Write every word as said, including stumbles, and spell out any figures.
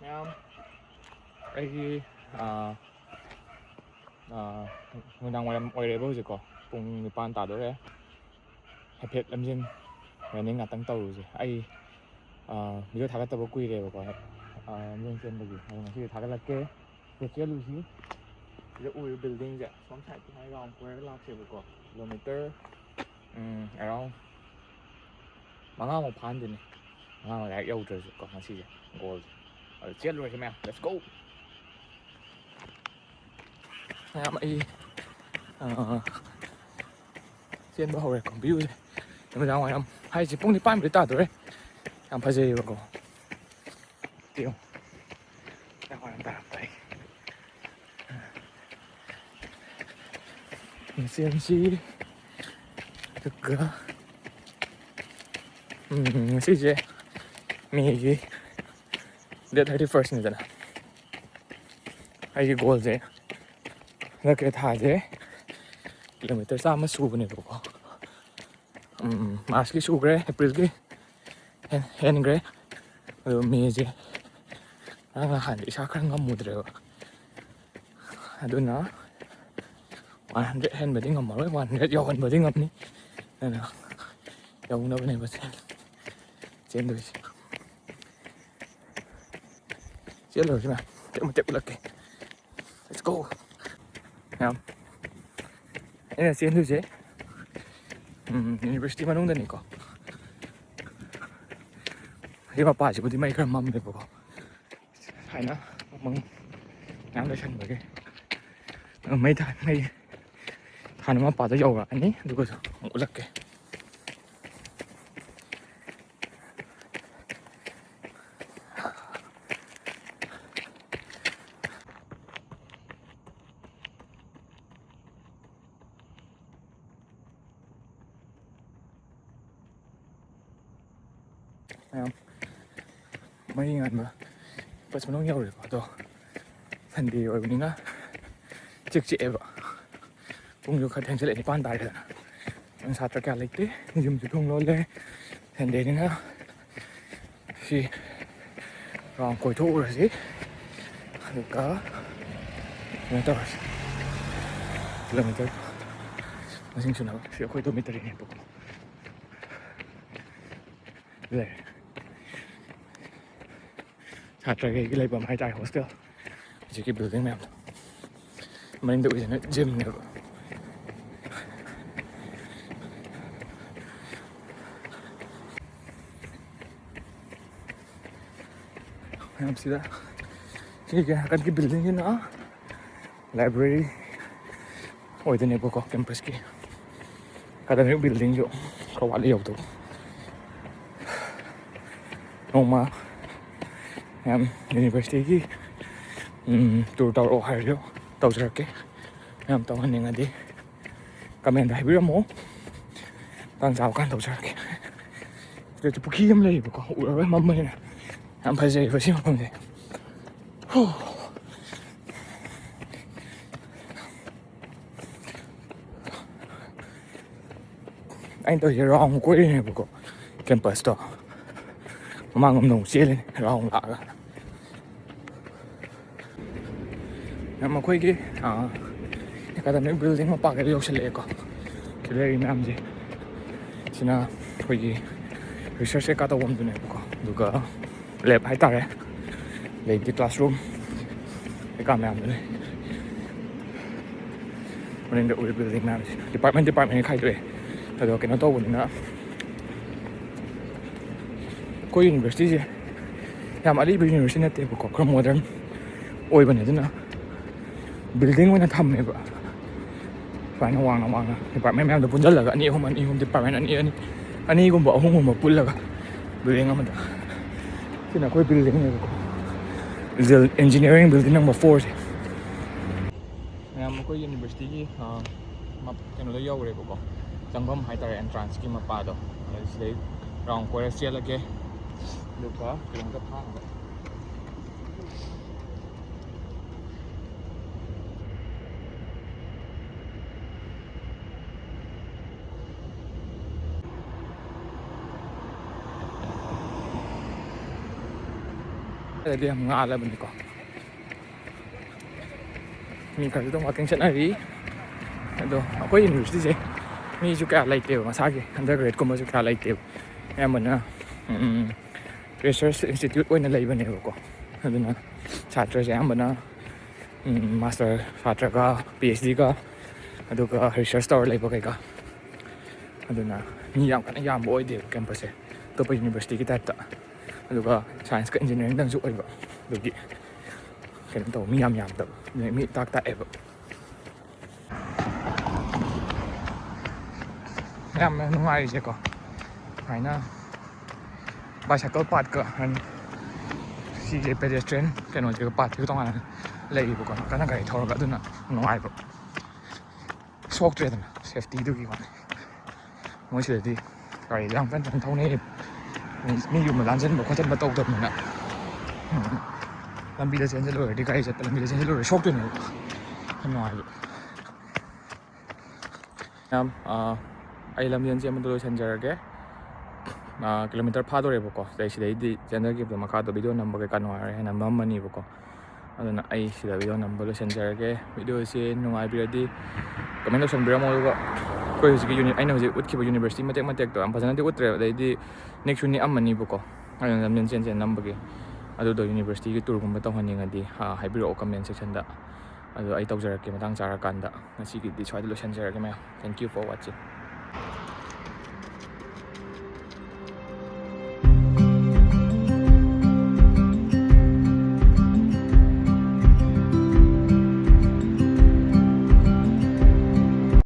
ꯃꯌꯥꯝ, ꯑꯩꯒꯤ, ꯑꯥ, ꯑꯥ, ꯅꯨꯃꯤꯗꯥꯡ ꯋꯥꯏꯔꯝ ꯑꯣꯏꯔꯦꯕ ꯍꯧꯖꯤꯛꯀꯣ, ꯄꯨꯡ ꯅꯤꯄꯥꯟ ꯇꯥꯗꯣꯔꯦ꯫ ꯍꯥꯏꯐꯦꯠ ꯂꯝꯖꯦꯟ running ꯉꯥꯛꯇꯪ ꯇꯧꯔꯨꯁꯦ꯫ ꯑꯩ, ꯑꯥ, video ꯊꯥꯒꯠꯇꯕ ꯀꯨꯏꯔꯦꯕꯀꯣ, ꯑꯥ, ꯂꯝꯖꯦꯜ ꯆꯦꯟꯕꯒꯤ꯫ ꯑꯗꯣ ꯉꯁꯤꯗꯤ ꯊꯥꯒꯠꯂꯛꯀꯦ꯫ ꯁꯤꯗ ꯆꯦꯜꯂꯨꯁꯤ꯫ ꯁꯤꯗ ꯎꯔꯤꯕ buildingꯁꯦ, ꯁꯣꯝ sideꯇ ꯍꯥꯏ round ꯀꯣꯏꯔꯒ ꯂꯥꯛꯁꯦꯕꯀꯣ꯫ Kilometre, ꯎꯝ, around ꯃꯉꯥꯃꯨꯛ ꯐꯥꯍꯟꯗꯣꯏꯅꯤ꯫ ꯃꯉꯥꯃꯨꯛ direct ꯌꯧꯗ꯭ꯔꯁꯨꯀꯣ ꯉꯁꯤꯁꯦ goalꯁꯦ꯫ ꯑꯗꯨ ꯆꯦꯜꯂꯨꯔꯁꯤ ꯃꯌꯥꯝ, let's go! ꯃꯌꯥꯝ ꯑꯩ, ꯑ, ꯆꯦꯟꯕ ꯍꯧꯔꯦꯀꯣ꯫ Viewꯁꯦ ꯅꯨꯃꯤꯗꯥꯡ ꯋꯥꯏꯔꯝ ꯍꯥꯏꯁꯦ ꯄꯨꯡ ꯅꯤꯄꯥꯟꯕꯨꯗꯤ ꯇꯥꯗꯣꯔꯦ꯫ ꯌꯥꯝ ꯐꯖꯩꯌꯦꯕꯀꯣ꯫ ꯌꯦꯡꯉꯣ꯫ ꯅꯨꯃꯤꯗꯥꯡ ꯋꯥꯏꯔꯝ ꯇꯥꯔꯝꯗꯥꯏ꯫ ꯆꯦꯟꯁꯤ꯫ ꯑꯗꯨꯒ, ꯎꯝ, ꯉꯁꯤꯁꯦ ꯃꯦꯒꯤ date thirty firstꯅꯤꯗꯅ꯫ ꯑꯩꯒꯤ goalꯁꯦ ꯍꯟꯗꯛꯀꯤ ꯊꯥꯁꯦ kilometre ꯆꯥꯝꯃ ꯁꯨꯕꯅꯦꯕꯀꯣ꯫ ꯎꯝ, Marchꯀꯤ ꯁꯨꯈ꯭ꯔꯦ, Aprilꯒꯤ ꯍꯦꯟ-, ꯍꯦꯟꯈ꯭ꯔꯦ꯫ ꯑꯗꯣ Mayꯁꯦ ꯉꯔꯥꯡ ꯅꯍꯥꯟꯗꯤ ꯏꯁꯥ ꯈꯔ ꯉꯝꯃꯨꯗ꯭ꯔꯦꯕ꯫ ꯑꯗꯨꯅ one hundred ꯍꯦꯟꯕꯗꯤ ꯉꯝꯃꯔꯣꯏ, one hundred ꯌꯧꯍꯟꯕꯗꯤ ꯉꯝꯅꯤ꯫ ꯑꯗꯨꯅ ꯌꯧꯅꯕꯅꯦꯕ ꯆꯦꯟ-, ꯆꯦꯟꯗꯣꯏꯁꯦ꯫ ꯆꯦꯜꯂꯨꯔꯁꯤ ꯃꯌꯥꯝ, ꯃꯇꯦꯛ ꯃꯇꯦꯛ ꯎꯠꯂꯛꯀꯦ꯫ Let's go! ꯃꯌꯥꯝ, ꯑꯩꯅ ꯆꯦꯟꯗꯣꯏꯁꯦ, ꯎꯝ, university ꯃꯅꯨꯡꯗꯅꯤꯀꯣ꯫ ꯁꯤ ꯃꯄꯥꯁꯤꯕꯨꯗꯤ ꯃꯩ ꯈꯔ ꯃꯝꯃꯦꯕꯀꯣ꯫ ꯁꯨꯃꯥꯏꯅ ꯎꯃꯪ ꯃꯌꯥꯝ ꯂꯩꯁꯟꯕꯒꯤ꯫ ꯑꯗꯣ ꯃꯩ ꯊꯥ-, ꯃꯩ ꯊꯥꯟꯕ ꯃꯄꯥꯗ ꯌꯧꯔꯛꯑꯅꯤ, ꯑꯗꯨꯒꯁꯨ ꯑꯃꯨꯛ ꯎꯠꯂꯛꯀꯦ꯫ ꯃꯌꯥꯝ, ꯃꯩ ꯉꯥꯟꯕ campus ꯃꯅꯨꯡ ꯌꯧꯔꯦꯀꯣ꯫ ꯑꯗꯣ Sunday ꯑꯣꯏꯕꯅꯤꯅ ꯆꯤꯛ ꯆꯤꯛꯑꯦꯕ꯫ ꯄꯨꯡꯁꯨ ꯈꯔ ꯊꯦꯡꯖꯤꯜꯂꯛꯑꯦ, ꯅꯤꯄꯥꯟ ꯇꯥꯔꯦꯗꯅ꯫ ꯑꯗꯨꯅ ꯁꯥꯇ꯭ꯔ ꯀꯌꯥ ꯂꯩꯇꯦ, ꯌꯨꯝꯁꯨ ꯊꯣꯡ ꯂꯣꯜꯂꯦ꯫ Sundayꯅꯤꯅ ꯁꯤ ꯔꯥꯎꯟ ꯀꯣꯏꯊꯣꯛꯎꯔꯁꯤ꯫ ꯑꯗꯨꯒ ꯀꯩꯅꯣ ꯇꯧꯔꯁꯤ, ꯀꯤꯂꯣꯃꯤꯇꯔ ꯃꯁꯤꯡ ꯁꯨꯅꯕ꯫ ꯁꯤ ꯑꯩꯈꯣꯏ ꯗꯣꯃꯤꯇꯔꯤꯅꯦꯕꯀꯣ꯫ ꯂꯩꯔꯦ꯫ ꯁꯥꯇ꯭ꯔꯈꯩꯒꯤ ꯂꯩꯐꯝ ꯍꯥꯏꯇꯥꯔꯦ, ꯍꯣꯁꯇꯦꯜ꯫ ꯍꯧꯖꯤꯛꯀꯤ ꯕꯤꯜꯗꯤꯡ ꯃꯌꯥꯝꯗꯣ ꯃꯅꯤꯡꯗ ꯎꯏꯁꯤꯅ ꯖꯤꯝꯅꯦꯕ꯫ ꯃꯌꯥꯝꯁꯤꯗ ꯁꯤꯒꯤ ꯍꯟꯗꯛꯀꯤ ꯕꯤꯜꯗꯤꯡꯁꯤꯅ ꯂꯥꯏꯕ꯭ꯔꯦꯔꯤ ꯑꯣꯏꯗꯣꯏꯅꯦꯕꯀꯣ, ꯀꯦꯝꯄꯁꯀꯤ꯫ ꯑꯦꯀꯥꯗꯃꯤꯛ ꯕꯤꯜꯗꯤꯡꯁꯨ ꯈꯔ ꯋꯥꯠꯂꯤ ꯌꯧꯗꯧꯕ꯫ ꯅꯣꯡꯃ ꯃꯌꯥꯝ ꯌꯨꯅꯤꯚꯔꯁꯤꯇꯤꯒꯤ ꯇꯨꯔ ꯇꯧꯔꯛꯑꯣ ꯍꯥꯏꯔꯁꯨ ꯇꯧꯖꯔꯛꯀꯦ꯫ ꯃꯌꯥꯝ ꯇꯧꯍꯟꯅꯤꯡꯉꯗꯤ ꯀꯃꯦꯟꯗ ꯍꯥꯏꯕꯤꯔꯝꯃꯣ꯫ ꯃꯇꯥꯡ ꯆꯥꯕ ꯀꯥꯟꯗ ꯇꯧꯖꯔꯛꯀꯦ꯫ ꯁꯤꯗꯁꯨ ꯄꯨꯈ꯭ꯔꯤ ꯑꯃ ꯂꯩꯌꯦꯕꯀꯣ, ꯎꯔꯔꯣꯏ ꯃꯝꯕꯅꯤꯅ꯫ ꯌꯥꯝ ꯐꯖꯩꯌꯦꯕ ꯁꯤ ꯃꯐꯝꯁꯦ꯫ ꯍꯣ꯫ ꯑꯩꯅ ꯇꯧꯔꯤꯁꯦ ꯔꯥꯎꯟ ꯀꯣꯏꯔꯤꯅꯦꯕꯀꯣ, ꯀꯦꯝꯄꯁꯇꯣ꯫ ꯃꯃꯥꯡꯂꯣꯝꯗ ꯑꯃꯨꯛ ꯆꯦꯜꯂꯤꯅꯦ ꯔꯥꯎꯟ ꯂꯥꯛꯑꯒ꯫ ꯃꯈꯣꯏꯒꯤ ꯑꯦꯀꯥꯗꯃꯤꯛ ꯕꯤꯜꯗꯤꯡ ꯃꯄꯥꯒꯩꯗ ꯌꯧꯁꯜꯂꯛꯑꯦꯀꯣ꯫ ꯁꯤꯗ ꯂꯩꯔꯤ ꯃꯌꯥꯝꯁꯦ, ꯁꯤꯅ ꯑꯩꯈꯣꯏꯒꯤ ꯔꯤꯁꯔꯁ ꯀꯩꯀꯥ ꯇꯧꯐꯝꯗꯨꯅꯦꯕꯀꯣ꯫ ꯑꯗꯨꯒ ꯂꯦꯞ ꯍꯥꯏꯇꯥꯔꯦ, ꯂꯩꯕꯗꯤ ꯀ꯭ꯂꯥꯁꯔꯨꯝ ꯀꯩꯀꯥ ꯃꯌꯥꯝꯗꯨꯅꯦ꯫ ꯃꯅꯤꯡꯗ ꯎꯔꯤ ꯕꯤꯜꯗꯤꯡ ꯃꯌꯥꯝꯁꯦ ꯗꯤꯄꯥꯔꯠꯃꯦꯟ ꯗꯤꯄꯥꯔꯠꯃꯦꯟꯒꯤ ꯈꯥꯏꯗꯣꯛꯑꯦ꯫ ꯑꯗꯣ ꯀꯩꯅꯣ ꯇꯧꯕꯅꯤꯅ, ꯑꯩꯈꯣꯏ ꯌꯨꯅꯤꯚꯔꯁꯤꯇꯤꯁꯦ ꯌꯥꯝ ꯑꯔꯤꯕ ꯌꯨꯅꯤꯚꯔꯁꯤꯇꯤ ꯅꯠꯇꯦꯕꯀꯣ, ꯈꯔ ꯃꯣꯗꯔꯟ ꯑꯣꯏꯕꯅꯦ꯫ ꯑꯗꯨꯅ ꯕꯤꯜꯗꯤꯡ ꯑꯣꯏꯅ ꯊꯝꯃꯦꯕ꯫ ꯁꯨꯃꯥꯏꯅ ꯋꯥꯡꯅ ꯋꯥꯡꯅ ꯗꯤꯄꯥꯔꯠꯃꯦꯟ ꯃꯌꯥꯝꯗꯣ ꯄꯨꯟꯁꯤꯜꯂꯒ ꯑꯅꯤ ꯑꯍꯨꯝ, ꯑꯅꯤ ꯑꯍꯨꯝ, ꯗꯤꯄꯥꯔꯠꯃꯦꯟ ꯑꯅꯤ ꯑꯅꯤ, ꯑꯅꯤꯒꯨꯝꯕ ꯑꯍꯨꯝꯒꯨꯝꯕ ꯄꯨꯜꯂꯒ ꯕꯤꯜꯗꯤꯡ ꯑꯃꯗ꯫ ꯁꯤꯅ ꯑꯩꯈꯣꯏ ꯕꯤꯜꯗꯤꯡꯅꯦꯕꯀꯣ, ꯏꯟꯖꯤꯅꯤꯌꯥꯔꯤꯡ ꯕꯤꯜꯗꯤꯡ ꯅꯝꯕꯔ ꯐꯣꯔꯁꯦ꯫ ꯃꯌꯥꯝ ꯑꯩꯈꯣꯏ ꯌꯨꯅꯤꯚꯔꯁꯤꯇꯤꯒꯤ, ꯑ, ꯃꯞ-, ꯀꯩꯅꯣꯗ ꯌꯧꯔꯦꯕꯀꯣ, ꯆꯪꯐꯝ ꯍꯥꯏꯇꯥꯔꯦ, ꯑꯦꯟꯇ꯭ꯔꯥꯟꯁꯀꯤ ꯃꯄꯥꯗꯣ꯫ ꯑꯗꯨ ꯁꯤꯗꯩ ꯔꯥꯎꯟ ꯀꯣꯏꯔ ꯆꯦꯜꯂꯒꯦ, ꯑꯗꯨꯒ ꯀꯩꯅꯣꯝꯇ ꯐꯥꯅꯕ꯫ ꯑꯗꯨꯗꯤ ꯌꯥꯝ ꯉꯥꯜꯂꯕꯅꯤꯀꯣ꯫ ꯃꯤ ꯈꯔꯁꯨ ꯑꯗꯨꯝ ꯋꯥꯀꯤꯡ ꯆꯠꯅꯔꯤ꯫ ꯑꯗꯣ ꯑꯩꯈꯣꯏ ꯌꯨꯅꯤꯚꯔꯁꯤꯇꯤꯁꯦ ꯃꯤꯁꯨ ꯀꯌꯥ ꯂꯩꯇꯦꯕ, ꯃꯁꯥꯒꯤ ꯑꯟꯗꯔ ꯒ꯭ꯔꯦꯗꯀꯨꯝꯕꯁꯨ ꯀꯌꯥ ꯂꯩꯇꯦꯕ꯫ ꯑꯌꯥꯝꯕꯅ ꯔꯤꯁꯔꯁ ꯏꯟꯁꯇꯤꯇ꯭ꯌꯨꯠ ꯑꯣꯏꯅ ꯂꯩꯕꯅꯦꯕꯀꯣ꯫ ꯑꯗꯨꯅ ꯁꯥꯇ꯭ꯔꯁꯦ ꯑꯌꯥꯝꯕꯅ ꯃꯥꯁꯇꯔ ꯁꯥꯇ꯭ꯔꯒ ꯄꯤ ꯑꯩꯆ ꯗꯤꯒ ꯑꯗꯨꯒ ꯔꯤꯁꯔꯁ ꯇꯧꯔ ꯂꯩꯕ ꯀꯩꯀꯥ꯫ ꯑꯗꯨꯅ ꯃꯤ ꯌꯥꯝ ꯀꯟꯅ ꯌꯥꯝꯕ ꯑꯣꯏꯗꯦꯕ ꯀꯦꯝꯄꯁꯁꯦ, ꯑꯇꯣꯞꯄ ꯌꯨꯅꯤꯚꯔꯁꯤꯇꯤꯒꯤ ꯇꯥꯏꯞꯇ꯫ ꯑꯗꯨꯒ ꯁꯥꯏꯟꯁꯀ ꯏꯟꯖꯤꯅꯤꯌꯥꯔꯤꯡꯗꯪꯁꯨ ꯑꯣꯏꯕ, ꯑꯗꯨꯒꯤ ꯀꯩꯅꯣ ꯇꯧꯕ, ꯃꯤ ꯌꯥꯝ ꯌꯥꯝꯗꯕ, ꯑꯗꯨꯅ ꯃꯤ ꯏꯇꯥꯛ ꯇꯥꯛꯑꯦꯕ꯫ ꯌꯥꯝꯅ ꯅꯨꯡꯉꯥꯏꯔꯤꯁꯦꯀꯣ, ꯁꯨꯃꯥꯏꯅ ꯕꯥꯏꯁꯥꯏꯀꯜ ꯄꯥꯠꯀ ꯁꯤꯒꯤ ꯄꯦꯗꯦꯁꯇ꯭ꯔꯤꯌꯟ ꯀꯩꯅꯣꯁꯤꯒ, ꯄꯥꯠꯁꯤꯒ ꯇꯣꯉꯥꯟꯅ ꯂꯩꯌꯦꯕꯀꯣ, ꯅꯥꯀꯟꯅ ꯒꯥꯔꯤ ꯊꯧꯔꯒ꯫ ꯑꯗꯨꯅ ꯅꯨꯡꯉꯥꯏꯕ, ꯁꯣꯛꯇ꯭ꯔꯦꯗꯅ, ꯁꯦꯐꯇꯤꯗꯨꯒꯤ ꯋꯥꯅꯤ꯫ ꯃꯣꯏ ꯁꯤꯗꯗꯤ ꯒꯥꯔꯤꯗꯣ ꯌꯥꯝ ꯀꯟꯅ ꯀꯟꯅ ꯊꯧꯅꯩ, ꯃꯤ ꯌꯨꯝꯗ ꯂꯥꯟꯁꯤꯟꯕ ꯈꯣꯠꯆꯟꯕ ꯇꯧꯗꯕꯅꯤꯅ꯫ ꯎꯝ, ꯂꯝꯕꯤꯗ ꯆꯦꯟꯁꯤꯜꯂꯨꯔꯗꯤ, ꯒꯥꯔꯤ ꯆꯠꯄ ꯂꯝꯕꯤꯗ ꯆꯦꯟꯁꯤꯜꯂꯨꯔꯗꯤ ꯁꯣꯛꯇꯣꯏꯅꯦꯕ꯫ ꯌꯥꯝ ꯅꯨꯡꯉꯥꯏꯕ꯫ ꯌꯥꯝ, ꯑꯥ, ꯑꯩ ꯂꯝꯖꯦꯟ ꯆꯦꯟꯕꯗꯣ ꯂꯣꯏꯁꯤꯟꯖꯔꯒꯦ꯫ ꯑꯥ, ꯀꯤꯂꯣꯃꯤꯇꯔ ꯐꯥꯗꯣꯔꯦꯕꯀꯣ꯫ ꯁꯤꯗꯩ, ꯁꯤꯗꯩꯗꯤ ꯆꯦꯟꯊꯈꯤꯕꯗꯣ, ꯃꯈꯥꯗꯣ ꯚꯤꯗꯤꯑꯣ ꯅꯝꯕ ꯀꯩꯀꯥ ꯅꯨꯡꯉꯥꯏꯔꯣꯏ ꯍꯥꯏꯅ ꯅꯝꯃꯝꯃꯅꯤꯕꯀꯣ꯫ ꯑꯗꯨꯅ ꯑꯩ ꯁꯤꯗ ꯚꯤꯗꯤꯑꯣ ꯅꯝꯕ ꯂꯣꯏꯁꯤꯟꯖꯔꯒꯦ꯫ ꯚꯤꯗꯤꯑꯣꯁꯤ ꯅꯨꯡꯉꯥꯏꯕꯤꯔꯗꯤ ꯀꯃꯦꯟ ꯇꯧꯁꯟꯕꯤꯔꯝꯃꯣ꯫ ꯑꯗꯨꯒ ꯑꯩꯈꯣꯏ ꯍꯧꯖꯤꯛꯀꯤ ꯌꯨꯅꯤ-, ꯑꯩꯅ ꯍꯧꯖꯤꯛ ꯎꯠꯈꯤꯕ ꯌꯨꯅꯤꯚꯔꯁꯤꯇꯤ ꯃꯇꯦꯛ ꯃꯇꯦꯛꯇꯣ ꯌꯥꯝ ꯐꯖꯅꯗꯤ ꯎꯠꯇ꯭ꯔꯦ, ꯑꯗꯩꯗꯤ ꯅꯦꯛꯁꯁꯨ ꯅꯦꯛꯑꯝꯃꯅꯤꯕꯀꯣ꯫ ꯑꯗꯨꯅ ꯂꯝꯖꯦꯟ ꯆꯦꯟ ꯆꯦꯟ ꯅꯝꯕꯒꯤ ꯑꯗꯨꯗꯣ ꯌꯨꯅꯤꯚꯔꯁꯤꯇꯤꯒꯤ ꯇꯨꯔꯒꯨꯝꯕ ꯇꯧꯍꯟꯅꯤꯡꯉꯗꯤ, ꯑꯥ, ꯍꯥꯏꯕꯤꯔꯛꯑꯣ ꯀꯃꯦꯟ ꯁꯦꯛꯁꯟꯗ꯫ ꯑꯗꯣ ꯑꯩ ꯇꯧꯖꯔꯛꯀꯦ ꯃꯇꯥꯡ ꯆꯥꯔꯀꯥꯟꯗ꯫ ꯉꯁꯤꯒꯤꯗꯤ ꯁ꯭ꯋꯥꯏꯗ ꯂꯣꯏꯁꯤꯟꯖꯔꯒꯦ ꯃꯌꯥꯝ꯫ Thank you for watching.